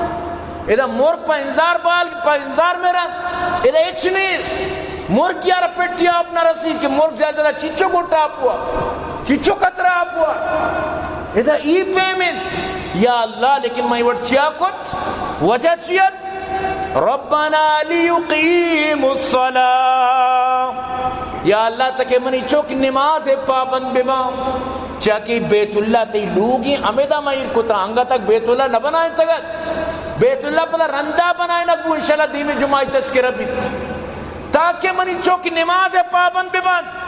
ادا مرگ پہ انزار بال، پہ انزار مرنت، ادا ہچ نیست۔ مرگ یار پٹی آپ نہ رسی کہ مرگ زیادہ زیادہ چیچو گٹ آپ ہوا، چیچو قطرہ آپ ہوا۔ ادا ای پیمنت، یا اللہ، لیکن میں وڑ چیا کت؟ وجہ چیت؟ ربنا لیقیموا الصلاة۔ یا اللہ، تکے منی چک نماز پابند بباں۔ چیا کہ بیت اللہ تئی لوگی، ہمیدا ما ایر کتا، انگا تک بیت اللہ نہ بنائیں تگت۔ بیت اللہ پدا رندا بنائیں نہ بو، انشاءاللہ دیمی جمعہ تذکرہ بیت۔ تاکہ منی چک نماز پابند ببنت۔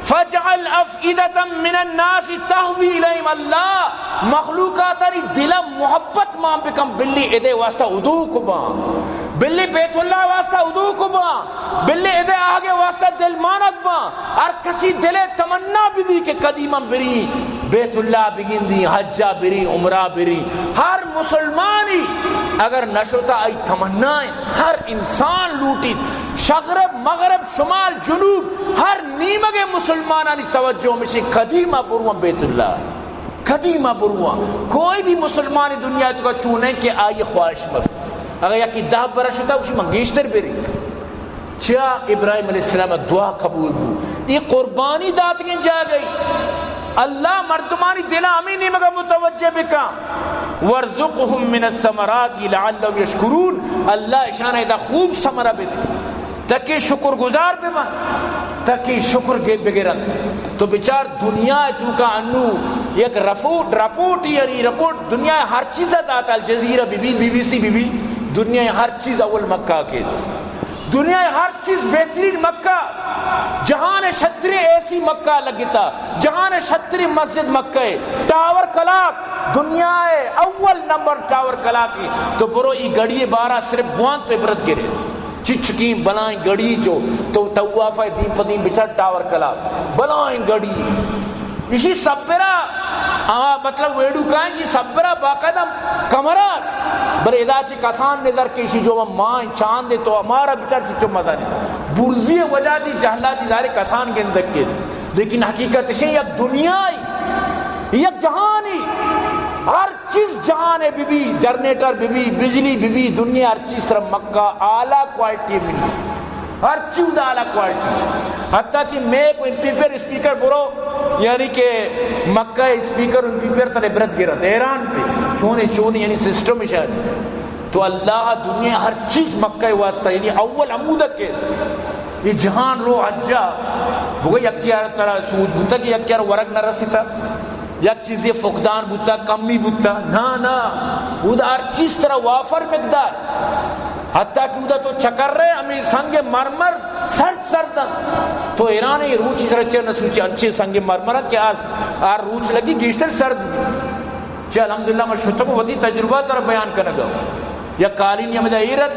فاجعل افئدة من الناس تهوي اليهم۔ اللہ، مخلوقاتانی دل محبت مان بکن، بلی ادے واسطہ ادو کو باں، بلی بیت اللہ واسطہ ادو کو باں، بلی ادے آگے واسطہ دل مانک باں۔ ہر کسی دل تمنا بی بی کہ کدی من بری بیت اللہ بگندی، حجا بری، عمرہ بری۔ ہر مسلمانی اگر نشتا، ای تمنا انت۔ ہر انسان لوٹیت، شغرب، مغرب، شمال، جنوب، ہر نیمگ مسلمانانی توجہ ہمیشی کدی ما برواں بیت اللہ، کدی ما برواں۔ کوئی بھی مسلمان دنیا تو کا چون ہے کہ آئی خواہش مت۔ اگر یکی دہ برا شتا، اسی من گیشتر بری۔ چیا؟ ابراہیم علیہ السلام دعا قبول بو۔ یہ قربانی داتگیں جاگہی۔ اللہ مردمانی دلا ہمیں نیمگا متوجہ بکن۔ وارزقهم من الثمرات لعلهم يشكرون۔ اللہ اشان ادا خوب ثمرہ بدے، تاکہ شکر گزار ببن، تاکہ شکر گے بگرن۔ تو بچار دنیا توکا انو یک رپورٹ، رپورٹ، یعنی رپورٹ، دنیا ہر چیز داتا، Al Jazeera B B, B B C B be, دنیا ہر چیز اول مکہ کے۔ دنیا ہر چیز بہترین مکہ، جہان شتریں اے سی مکہ لگتا، جہان شتریں مسجد مکہ ہے، ٹاور کلاک دنیا ہے، اول نمبر ٹاور کلاک ہے۔ تو برو ای گڑی بارا صرف بوان تو عبرت گرے۔ چچکیں بلائیں گڑی جو تو طواف دیم پہ دیم بچار ٹاور کلاک بلائیں گڑی۔ ایشی سبرا، آ، مطلب ویڈیو کائیں کہ سبرا باقاعدہ کمرہ است۔ بلے ادا چہ کسان نظر کہ ایشی جو ماں چاند تو ہمارا بچار چچو مزہ نہیں۔ برزی وجہ دی جہلا چی ظاہر کسان گندگ کے۔ لیکن حقیقت اشیں یک دنیا، یک جہانی، ہر چیز جہان ہے بی بی، جنریٹر بی بی، بجلی بی بی، دنیا ہر چیز طرح مکہ اعلیٰ کوالٹی ملی۔ ہر چیز اعلیٰ کوالٹی۔ حتیٰ کہ میک، امپیپر، اسپیکر برو، یعنی کہ مکہ اسپیکر، امپیپر تر عبرت گرت، حیران پہ۔ چونی، چونی، یعنی سسٹم اشاری۔ تو اللہ دنیا ہر چیز مکہ واسطہ، یعنی اول عمودہ کے۔ یہ جہان رو حجا، بگو یک یار ترا سوچ بوتا کہ یک یار ورگ نہ رسیتا۔ یک چیزے فقدان بوتا، کمی بوتا۔ نا، نا۔ اودا ہر چیز ترا وافر مقدار۔ حتیٰ کہ اودا تو چکر رہے، ہمیں سنگ مرمر سرد سرد انت۔ تو ایران ہے، روچ سر چہ نہ سوچے، انچے سنگ مرمر کہ آس، آر روچ لگی گیشتر سرد بی۔ چہ الحمدللہ من شتگ وتی تجربہ ترا بیان کنگا۔ یا قالین ہمدا ایرت،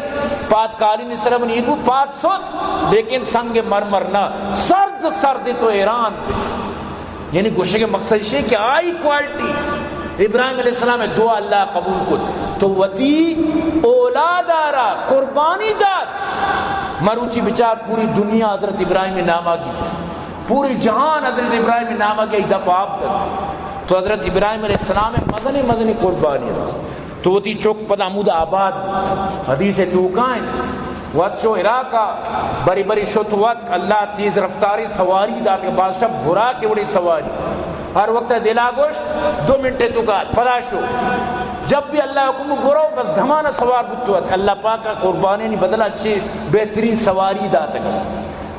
پاد قالین سر من ایر بو، پاد سوت، لیکن سنگ مرمر نہ، سرد سرد تو ایران بی۔ یعنی گوشگ ءِ مقصد ایش کہ آئی کوالٹی، ابراہیم علیہ السلام ءِ دعا اللہ قبول کت، تو وتی اولاد ءَ را قربانی دات۔ مروچی بچار پوری دنیا حضرت ابراہیم ءِ نام ءَ گیت، پوری جہان حضرت ابراہیم ءِ نام ءَ گیت، دپ آپ دات۔ تو حضرت ابراہیم علیہ السلام ءِ مزنیں مزنیں قربانی ات۔ تو وتی چک پدا ہمودا آباد بوت۔ حدیث ءِ توکا انت، وت شو عراق ءَ، بری بری شت وت، اللہ تیز رفتاریں سواری دات کہ بادشاہ براق ءِ وڑیں سواری۔ ہر وقت دلا گوشت دو منٹ ءِ توکا پدا شو۔ جب بھی اللہ حکم برو، بس دمانا سوار بوت وت۔ اللہ پاک ءَ قربانیانی بدلا چے بہترین سواری داتگ۔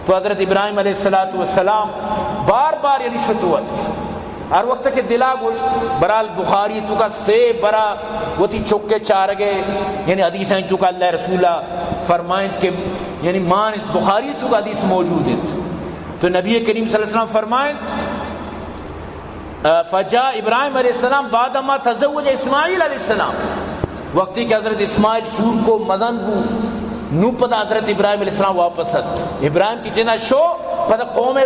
تو حضرت ابراہیم علیہ الصلوۃ والسلام بار بار یعنی شت وت۔ ہر وقت کہ دلا گوشت، برال بخاری توکا سے برا وتی چک ءِ چارگ ءِ، یعنی حدیث ءِ توکا اللہ ءِ رسول ءَ فرمائنت کہ یعنی مان انت، بخاری توکا حدیث موجود انت۔ تو نبی کریم صلی اللہ علیہ وسلم فرمائنت، فجاء ابراہیم علیہ السلام بعد ما تزوج اسماعیل علیہ السلام۔ وقتی کہ حضرت اسماعیل سور کو مزن بو، نو پدا حضرت ابراہیم علیہ السلام واپس ات۔ ابراہیم کی جنا شو، پدا قوم،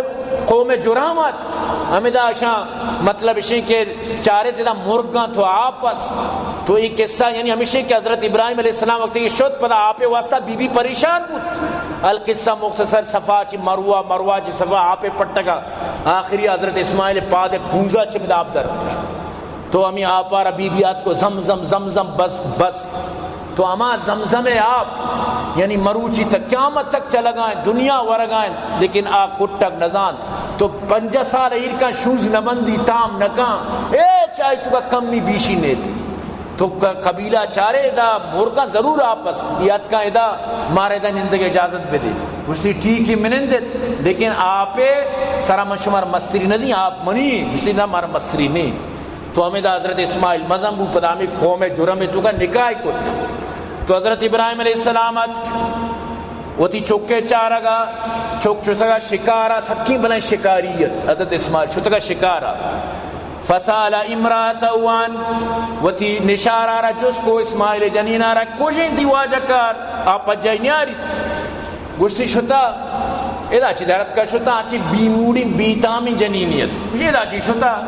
قوم جرام ات۔ ہمدا اشاں مطلب اشیں کہ چارے تدا مرگاں تو آپس۔ تو اے قصہ یعنی ہمیشہ کہ حضرت ابراہیم علیہ السلام وقتی کہ شت، پدا آپ ءِ واسطہ بی بی پریشان بوت۔ القصہ مختصر، صفا چہ مروہ، مروہ چہ صفا آپ ءِ پٹگا۔ آخری حضرت اسماعیل ءِ پاد ءِ پونزا چمدا آپ در۔ تو ہمے آپ ءَ را بی بی آتکو زمزم، زمزم، بس، بس۔ تو ہما زمزم ءِ آپ، یعنی مروچی تک قیامت تک چلگا انت، دنیا ورگا انت، لیکن آ کٹگ نزانت۔ تو پنجاہ سال ایر کن شوز نہ بندی، تام نہ کن، اے چاہی تو کا کمی بیشی نیت۔ تو ک-، قبیلہ چارے ادا مرگاں ضرور آپ است، یاد کن ادا مارا ادا نندگ اجازت بدے۔ گوشتی ٹھیک ہے، من نندت، لیکن آپ ءِ سرا من شمار مستری نہ دی، آپ منی۔ گوشتی نہ، مارا مستری نہیں۔ تو ہمیدا حضرت اسماعیل مزن بو، پدا ہمے قوم ءِ جرم ءِ توکا نکاح کت۔ تو حضرت ابراہیم علیہ السلام اتک، وتی چک ءِ چارگا، چک شتگا شکارا، سکیں بلائیں شکاری ات۔ حضرت اسماعیل شتگا شکارا۔ فسأل امرأته عن، وتی نشارا را جست کو، اسماعیل ءِ جنینا را، کجیں دی واجہ کار، آ پجائی نیاریت۔ گوشتی شتا، ادا چی درت کا شتا، چی بیموڑیں بیتامیں جنینی ات۔ گوشتی ادا چی شتا۔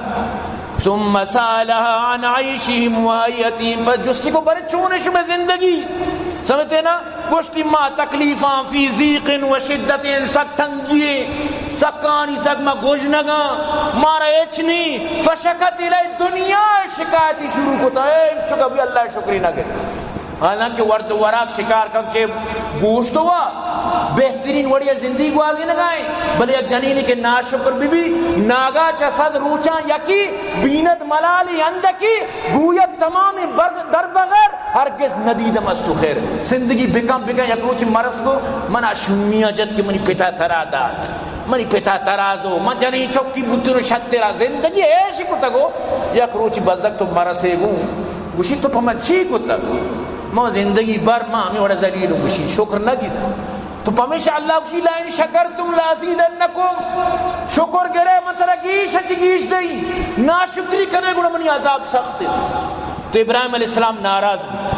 ثم سألها عن عيشهم وهيئتهم، پس جستی کو، برے چون شمئے زندگی؟ سمجھتے نا؟ گوشتی ما تکلیفاں، فی ضیق و شدت، سک تنگی، سکانی سک ما گژنگاں، مارا ہچ نہیں۔ فشکت الی، دنیا شکایتی شروع کتا، اے چکا بھی اللہ شکری نہ گرت۔ حالانکہ ورد و وراک شکار کن کہ گوشت وا بہترین وڑی زندگی گوازینگائیں، بلے یک جنینی کہ ناشکر بی بی، ناگا چہ صد روچاں یکی، بیند ملالی اندکی، گوید تمام برگ در بغیر، ہرگز ندیدم از تو خیر۔ زندگی بکن بکن، یک روچی مرس گو، من اشمیاں جت کہ منی پتا ترا دات، منی پتا ترا زو، من جنین چکی بوتن و شترا زندگی ایشی کتگو، یک روچی بزگ تو مرسے گو، گوشی تو پہ من چی کتگ؟ ما زندگی بھر ما ہمے وڑا ذلیل و گوشی شکر نہ گیت۔ تو پمیشا اللہ گوشی لئن شکرتم لازیدنکم، شکر گرے من ترا گیش چی گیش دئی، ناشکری کنے گڑا منی عذاب سخت انت۔ تو ابراہیم علیہ السلام ناراض بوت۔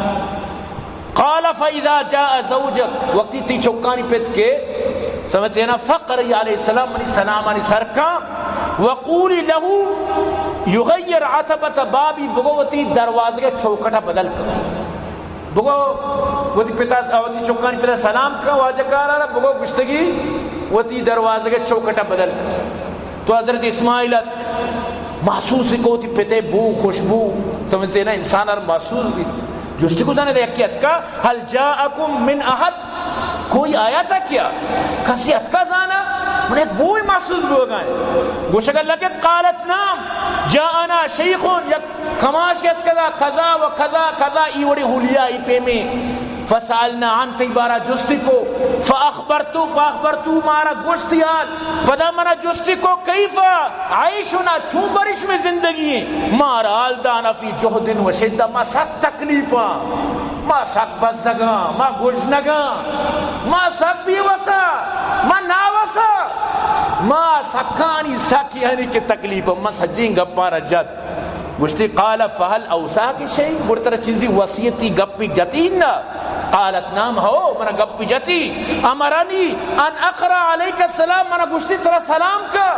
قال فاذا جاء زوجک، وقتی تی چکانی پت کے، سمجھتے ہیں نا، فقرئ علیہ السلام منی سلامانی سر کا، وقولی له یغیر عتبۃ بابی، بگو وتی دروازگے چوکٹا بدل کن۔ بگو وتی پتا، وتی چکانی پتا سلام کن، واجہ کارا را بگو گشتگی وتی دروازگے چوکٹا بدل کن۔ تو حضرت اسماعیل ات، محسوس کو وتی پتے بو، خوشبو، سمجھتے نا، انسان ہر محسوس بھی۔ جستی کو زانے دے یکی اتکا، هل جاءکم من احد، کوئی آیا تھا کیا؟ کسی اتکا زانا؟ من ایک بوئی محسوس بوگا ہے۔ گوشگا لگت، قالت نعم، جاءنا شیخ، یک کماش اتکگا، کذا و کذا کذا، ای وڑی حلیہ ای پیمیں۔ فسألنا عن، تئی بارا جستی کو، فأخبرت، فأخبرت، مارا گوشتی حال، پدا منا جستی کو، کیف عیشنا، چون برش میں زندگی ہیں؟ مارا حال دانا فی جہد و شدہ، ما سک تکلیفاں، ما سک بزگاں، ما گژنگاں، ما سک بیوسا، ما ناوسا، ما سکانی سک یعنی کہ تکلیف، ما سجین گپاں را جت۔ گوشتی، قال فهل اوصاک شیء، گڑا ترا چیزی وصیتی گپی جتی نا؟ قالت نعم، ہو، منا گپی جتی۔ امرنی ان اقرأ علیک السلام، منا گوشتی ترا سلام کن۔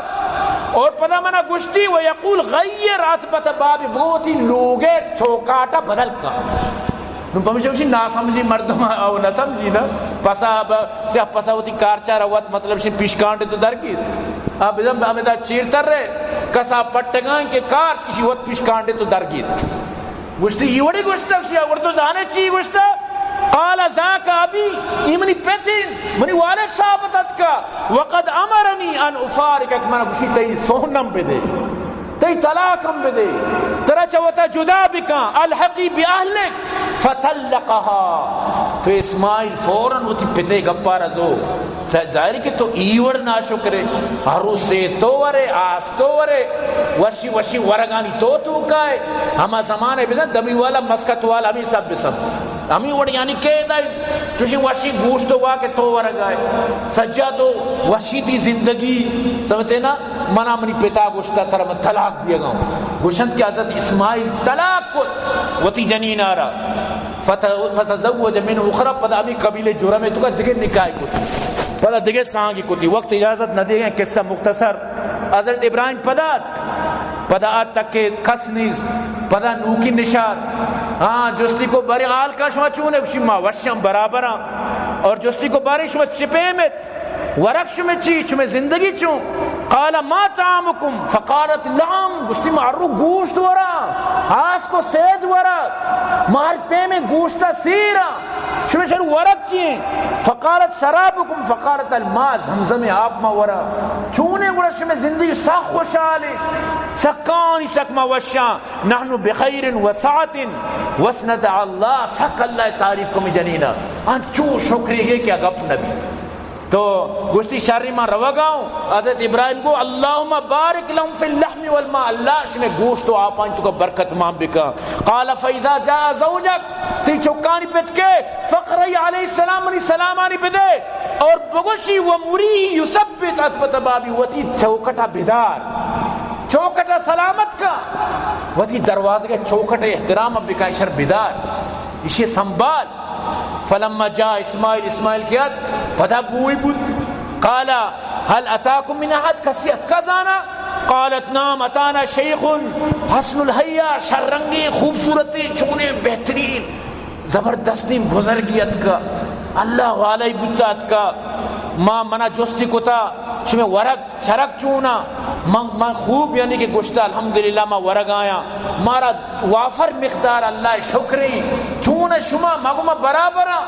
اور پدا منا گوشتی، و یقول غیر عتبۃ بابی، بگو وتی لوگے چوکاٹا بدل کن۔ نوں پمیشا گوشی ناسمجھی مردم او نہ سمجھی نا۔ پسا ب-، سیاہ پسا وتی کارچا را وت مطلب شی پیشکانڈے تو درگیت۔ آ بزن ہمیں دا چیر تر رہے، کسا پٹگان کے کارچ، اشی وت پیشکانڈے تو درگیت۔ گوشتی، ای وڑی گوشتا، اشی وڑ تو زانے چی گوشتا؟ قال ذاک ابی، ای منی پتین، منی والد صاحب تتکا، وقد امرنی ان افارقک، منا گوشی تئی سونم بدے۔ تئی طلاق ہم بدے، ترا چہ وتا جدا بکاں، الحقی باہلک، فطلقها۔ تو اسماعیل فوراً وتی پتے گپا را زو۔ ظاہر کہ تو ای وڑ ناشکرے، عروسے تو ورے، آس تو ورے، وشی وشی ورگانی تو تو کائے۔ ہما زمانے بزن دمی والا، مسکت والا، ہمی سب بسب۔ ہمی وڑ یعنی کہ دا چوشی وشی گوشت وا کہ تو ورگائے۔ سجا تو وشی دی زندگی، سمجھتے نا؟ منا منی پتا گوشتا ترا من طلاق دیگا ہوں۔ گوشنت کہ حضرت اسماعیل طلاق کت وتی جنین آرا۔ فت-، فتزوج من اخرى، پدا ہمی قبیلے جرم تو کا دگہ نکاح کت۔ پدا دگہ سانگی کتی۔ وقت اجازت نہ دیگا، قصہ مختصر۔ حضرت ابراہیم پدا ات، پدا ات تک کہ کس نیست۔ پدا نوکی نشار۔ ہاں، جستی کو باریں حال کاں شما چون ئے؟ گوشی ما وشاں، برابراں۔ اور جستی کو باریں شما چہ پیم ات؟ ورگ شمے چی؟ شمے زندگی چون؟ قال ما طعامكم؟ فقالت لحم۔ گوشتی ما ہر رو گوشت وراں، ہاس کو سید وراں، ما ہر پیمیں گوشتا سیراں۔ شمے شر ورگ چی ایں؟ فقالت شرابكم؟ فقالت الماء، زمزم آپ ما وراں۔ چونیں گڑا شمے زندگی؟ سک خوشحالیں، سکانی سک ما وشاں۔ نحن بخير وسعة وسنة الله، سک اللہ تعریف کو می جنینا۔ انچو شکریگے کہ گپ نبی۔ تو گوشتی شری ما روگاؤں۔ حضرت ابراہیم گو اللهم بارك لهم في اللحم والماء، اللہ شمے گوشت و آپانی توکا برکت مان بکن۔ قال فإذا جاء زوجك، تئی چکانی پت کے، فاقرئ عليه السلام، منی سلامانی بدے، اور بگوشی ومره يثبت عتبة بابي، وتی چوکٹا بدار، چوکٹا سلامت کا، وتی دروازے چوکٹ احترام بکن، شر بدار، اشی سنبھال۔ فلما جاء اسماعيل، اسماعيل کہ اتک، پدا بوئی بوت۔ قال هل أتاكم من أحد؟ کسی اتکا زانا؟ قالت نعم أتانا شيخ حسن الهيئة، شررنگیں، خوبصورتیں، چونیں، بہترین، زبردستیں بزرگی اتکا، اللہ والائی بوتا اتکا، ما، منا جستی کتا، شمے ورگ چرگ چونا؟ من، من خوب، یعنی کہ گوشتا الحمدللہ ما ورگ آیاں، مارا وافر مقدار، اللہ شکریں۔ چون شما؟ ما گو ما برابراں۔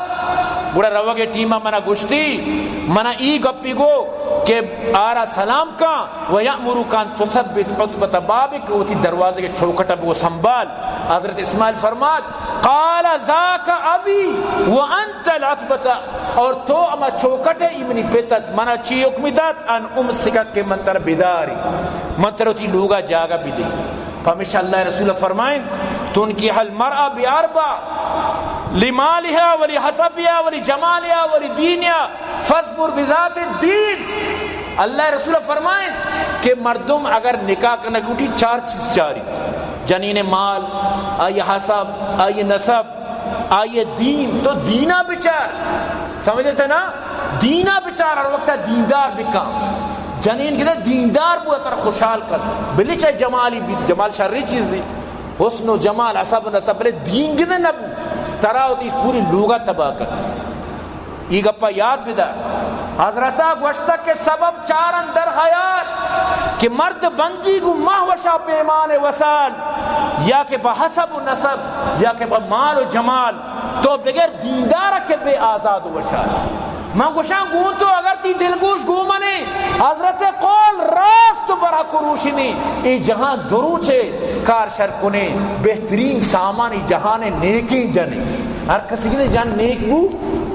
گڑا روگے ٹیما منا گوشتی، منا ای گپی گو کہ آرا سلام کن، ويأمرك أن تثبت عتبة بابك، وتی دروازے چوکٹا بگو سنبھال۔ حضرت اسماعیل فرمات، قال ذاك أبي وأنت العتبة، اور تو ہما چوکٹ ئے، ای منی پت ات، منا چی حکم دات؟ أن أمسكك، کہ من ترا بداری، من ترا وتی لوگا جاگہ بدی۔ پمیشا اللہ رسول فرمائیں، تنكح المرأة بأربع، لمالها ولحسبها ولجمالها ولدينها، فاظفر بذات الدين۔ اللہ رسول فرمائیں کہ مردم اگر نکاح کنگ لوٹی، چار چیز چاری، جنین مال، آئی حسب، آئی نسب، آئی دین، تو دینا بچار، سمجھتے نا؟ دینا بچار، ہر وقت دیندار بکن۔ جنین کدے دیندار بو، ترا خوشحال کت، بلے چاہے جمالی بیت، جمال شری چیزی، حسن و جمال، حسب و نسب، بلے دین کدے نبو، ترا وتی پوری لوگا تباہ کت۔ ای گپا یاد بدار۔ حضرتا گوشتگ کہ سبب چارن در حیات کہ مرد بندی گوں ماہ وشا پیمان وصال، یا کہ بہ حسب و نسب، یا کہ بہ مال و جمال، تو بغیر دیندار کہ بے آزاد و وشال۔ من گوشاں گوں تو اگر تی دلگوش گوں منے، حضرت قول راست و برحق و روشنی، ای جہان دروچے کار شر کنے، بہترین سامان ای جہان نیکیں جنے۔ ہر کسی کہ جن نیک بو،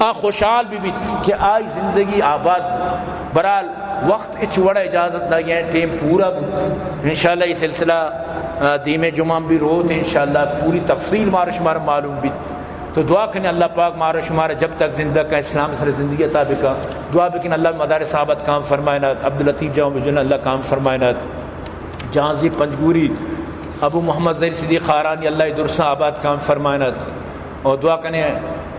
آ خوشحال بہ بیت کہ آئی زندگی آباد بو۔ برحال وقت اچ وڑا اجازت نہ گئے، ٹیم پورا بو۔ انشاءاللہ یہ سلسلہ، آ، دیمے جمعہ بھی روت، انشاءاللہ پوری تفصیل مارا شمارا معلوم بیت۔ تو دعا کنے اللہ پاک مارا شمارا جب تک زندگ کا اسلام سر زندگی عطا بکا۔ دعا بکن اللہ مدارس آباد کام فرمائنات، عبداللطیف جان بجن اللہ کام فرمائنات، جہانزیب پنجگوری، ابو محمد زہیر صدیق خارانی اللہ درساں آباد کام فرمائنات۔ اور دعا کنے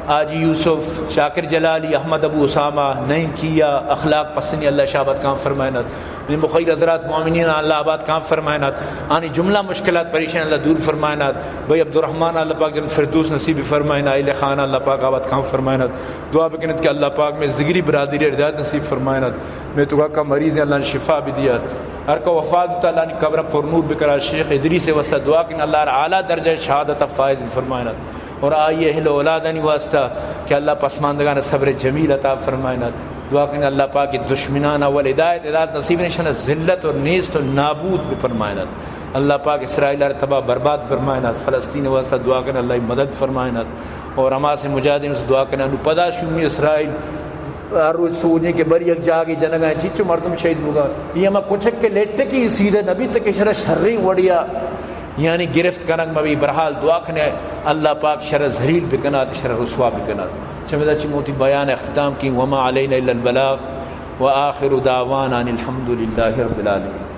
حاجی یوسف، شاکر جلالی، احمد ابو اسامہ، نعیم کیا، اخلاق پسنی اللہ شاباد کام فرمائنات۔ مخیر حضرات مومنین اللہ آباد کام فرمائنات۔ آنی جملہ مشکلات پریشان اللہ دور فرمائنات۔ بھائی عبدالرحمن اللہ پاک جنت فردوس نصیب فرمائنا، اہل خانہ اللہ پاک آباد کام فرمائنات۔ دعا بکنت کہ اللہ پاک میں ذگری برادری ہدایت نصیب فرمائنات۔ میں تو کا مریض ہیں اللہ نے شفا بھی دیات۔ ہر کا وفات ہوتا اللہ نے قبر پر نور بکرا۔ شیخ ادریس واسطہ دعا کن اللہ اعلیٰ درجہ شہادت فائز فرمائنات۔ اور آئی اہل اولادانی واسطہ کہ اللہ پسماندگان صبر جمیل عطا فرمائنات۔ دعا کن اللہ پاک دشمنان اول ہدایت، ہدایت نصیب نشان ذلت اور نیست و نابود بفرمائنات۔ اللہ پاک اسرائیل ار تباہ برباد فرمائنات۔ فلسطین واسطہ دعا کن اللہ مدد فرمائنات۔ اور حماس مجاہدین سے دعا کن انو پدا شومی اسرائیل ہر روچ سوجیں کہ بر یک جاگے جنگا چیچو مردم شہید بوگا۔ یہ ہما کچک کے لیٹ کی سیدھے نبی تک شر شریں وڑیا یعنی گرفت کنگ مبی۔ برحال دعا کنے اللہ پاک شر ذلیل بکنات، شر رسوا بکنات۔ چمیدا چی موتی بیان اختتام کی، وما علینا الا البلاغ، وآخر دعوانا ان الحمد للہ رب العالمین۔